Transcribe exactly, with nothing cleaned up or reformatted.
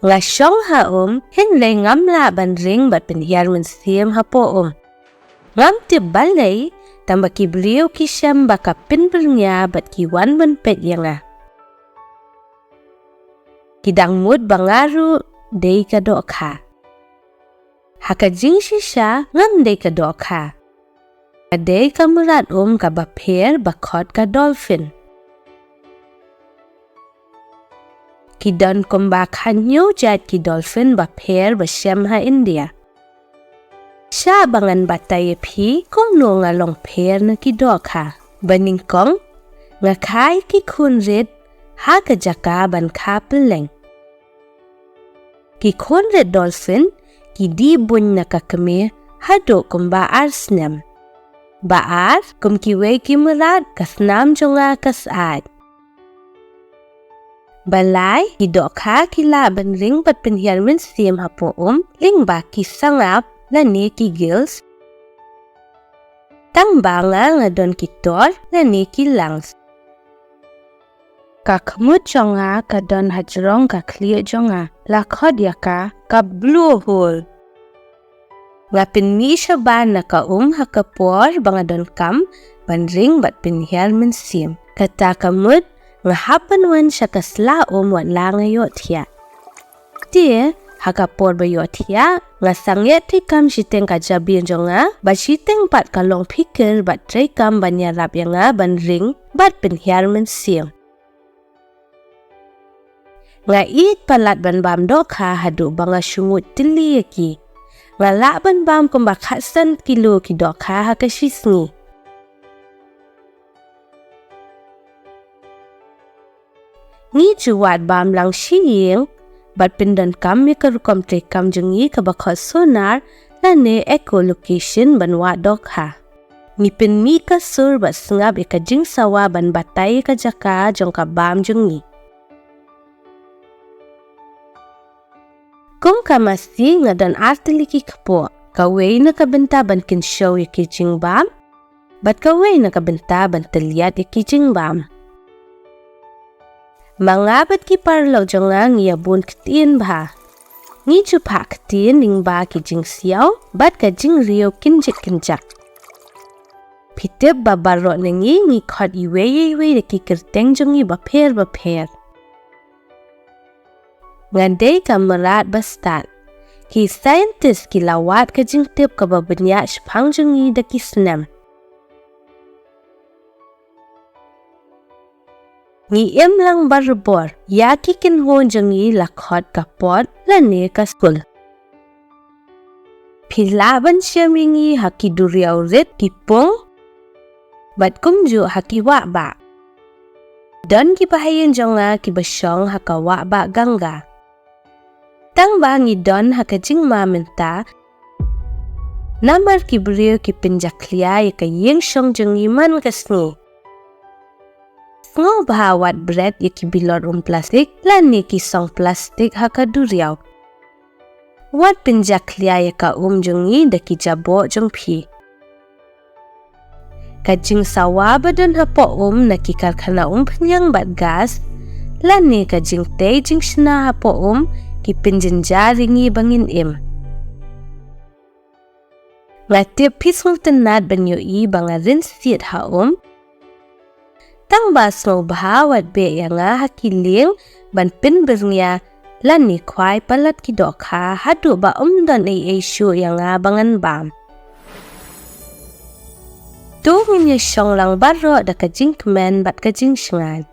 Nga shong ha um, hynrei ngam lah ban ring bad pynhiar mynsiem hapoh um. Ngam tip balei, tang ba ki briew ki shem ba ka pynbyrngia bad ki wan ban peit ïa nga. Ki dang mut ba nga ruh dei ka dohkha. Ha ka jingshisha ngam dei ka dohkha. Nga dei ka mrad um kaba pher ba khot ka dolphin. Ki don kumba khathynñiew jait ki dolphin ba pher ba shem ha India. Shah ba ngan batai ïa phi kumno nga long pher na ki dohkha. Ba nyngkong, nga kha ïa ki khun rit ha ka jaka ban kha pylleng. Ki khun rit dolphin ki dih buiñ na ka kmie haduh kumba ar snem. Ba ar, kum kiwei ki mrad, ka snam jong nga ka syaid. Ba lai, ki dohkha ki lah ban ring bad pynhiar mynsiem hapoh um lyngba ki sangap lane ki gills. Tang ba nga nga don ki tor lane ki lungs. Ka khmut jong nga ka don hajrong ka khlieh jong nga, la khot ïa ka ka blowhole. Nga pynmih shabar na ka um ha ka por ba nga donkam ban ring bad pynhiar mynsiem. Kata ka mut nga hap ban wan sha ka sla um wat la nga ïohthiah. Te ha ka por ba ïohthiah, nga sangeh treikam shiteng ka jabieng jong nga, bad shiteng pat ka long phikir bad treikam ban ïarap ïa nga ban ring bad pynhiar mynsiem. Nga ïeit palat ban bam dohkha haduh ba nga shu mut tylli ïa ki. Nga lah ban bam kumba khatsan kilo ki dohkha ha ka shisngi. Ngi ju wad bam lang shi ïing bad pyndonkam ïa ka rukom treikam jong ngi kaba khot sonar lane echolocation ban wad dohkha. Ngi pynmih ka sur bad sngap ïa ka jingsawa ban batai ïa ka jaka jong ka bam jong ngi. Kum ka masi nga don artylli ki kpoh, kawei na ka bynta ban kynshew ïa ki jingbam bad kawei na ka bynta ban tylliat ïa ki jingbam. Ma nga bad ki paralok jong nga ngi ïa bun ktien bha. Ngi ju phah ktien lyngba ki jingsiaw bad ka jingriew kynjit kynjak. Phi tip ba baroh na ngi ngi khot iwei ïa iwei da ki kyrteng jong ngi bapher bapher. Nga dei ka mrad ba stad. Ki scientist ki la wad ka jingtip kaba bniah shaphang jong ngi da ki snem. Ngi im lang barabor, ïa ki kynhun jong ngi la khot ka pod lane ka skul. Phi lah ban shem ïa ngi ha ki duriaw rit, ki pung bad kumjuh ha ki wahbah. Don ki bahaïing jong nga kiba shong ha ka wahbah Ganga. Tang ba ngi don ha ka jingma mynta namar ki briew ki pynjakhlia ïa ka ïing shong jong ngi man ka sngi. Sngewbha wat bret ïa ki bilor um plastik lane ki song plastik ha ka duriaw. Wat pynjakhlia ïa ka um jong ngi da ki jaboh jong phi. Ka jingsawa ba don hapoh um na ki karkhana umphniang bad gas lane ka jingtei jingshna hapoh um ki pynjynjar ïa ngi ba ngin im. Nga tip phi sngewtynnad ban ïohi ba nga rynsied ha um. Tang ba sngewbha wat beh ïa nga ha ki lieng ban pynbyrngia lane khwai palat ki dohkha haduh ba ym don ei ei shuh ïa nga ba ngan bam. To ngin ïa shong lang baroh da ka jingkmen bad ka jingshngaiñ.